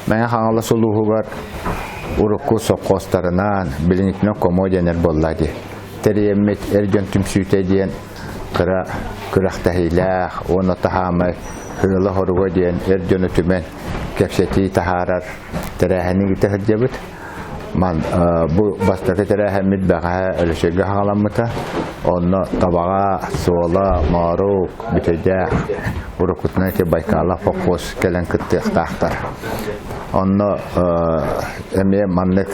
Мэҥэ Хаҥалас улууһугар урукку сопхуостарынан, билиҥҥитинэн Комо диэнэр буолла дии. Тэрийэммит эр дьон түмсүүтэ диэн кыра күрэхтэһиилээх уонна таһаамай Һыала-хоруга диэн эр дьону түмэн кэпсэтии таһаарар тэрээһини ыыта сылдьабыт. Ман бу бастакы тэрээһиммит бэҕэһээ Өлөчөйгө хаҕаламмыта. Онно Табаҕа, Суола, Моорук, Бүтэйдээх, уруккутунан ити Байкалов холкуос кэлэн кыттыахтаахтар. Онно эмиэ маннык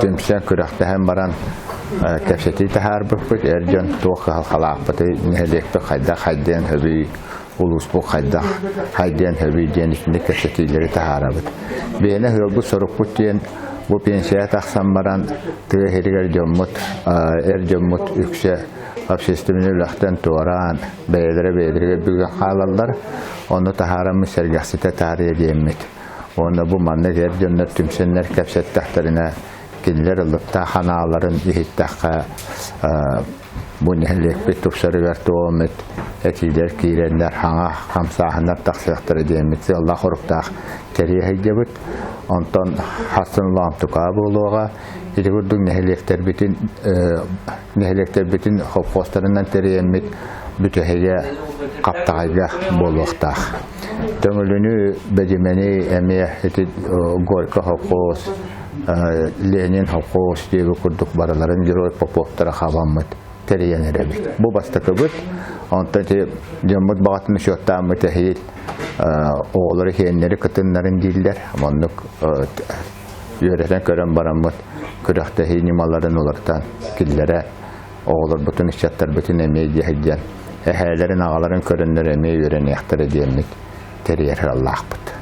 түмсэн күрэхтэһэн баран кэпсэтии таһаарбыппыт. Эр дьон туох кыһалҕалаахпытый, нэһилиэкпит хайдах хайдыан сөбүй, улууспут хайдах хайдыан сөбүй диэн итинник кэпсэтиилэри таһаарабыт. Биһиэнэ ыалбыт-сорукпут диэн бу пенсияҕа тахсан баран тыа иһигэр дьоммут, эр дьоммут үксэ общественнай үлэхтэн туораан, бэйэлэрэ бэйэлэригэр бүгэн хаалаллар. Ону таһаараммыт сэргэхситэ таарыйа диэммит. Уонна бу маннык эр дьоннор түмсэннэр кэпсэттэхтэринэ кинилэр ыллыктаах анааларын иһиттэххэ бу нэһилиэкпит тупсарыгар туоммут этиилэр киирэннэр хаҥа хамсааһыннар тахсыахтара диэммит сыаллаах-соруктаах тэрийэ сылдьабыт. Онтон хассын лоомтукаа буолуоҕа. Ити курдук нэһилиэктэрбитин нэһилиэктэрбитин холкуостарынан тэрийэммит бүтэһигэ хаптаҕайга буолуохтаах. Төҥүлүнү, Бэдьимэни эмиэ ити Горько холкуос, Ленин холкуос диэби курдук барыларын герой Поповтара хабаммыт тэрийэн эрэбит. Бу бастакыбыт. Онтон ити дьоммут баҕатын учуоттааммыт эһиил оҕолору иһиэннэри кытыннарын дииллэр. Оннук үөрэтэн көрөн бараммыт күрэхтэһии ньымаларын уларытан киллэрэ оҕолорбутун, ыччаттарбытын эмиэ диэһирдиэн эһээлэрин, аҕаларын көрөннөр эмиэ үөрэниэхтэрэ диэммит тэрийэр ыаллаахпыт.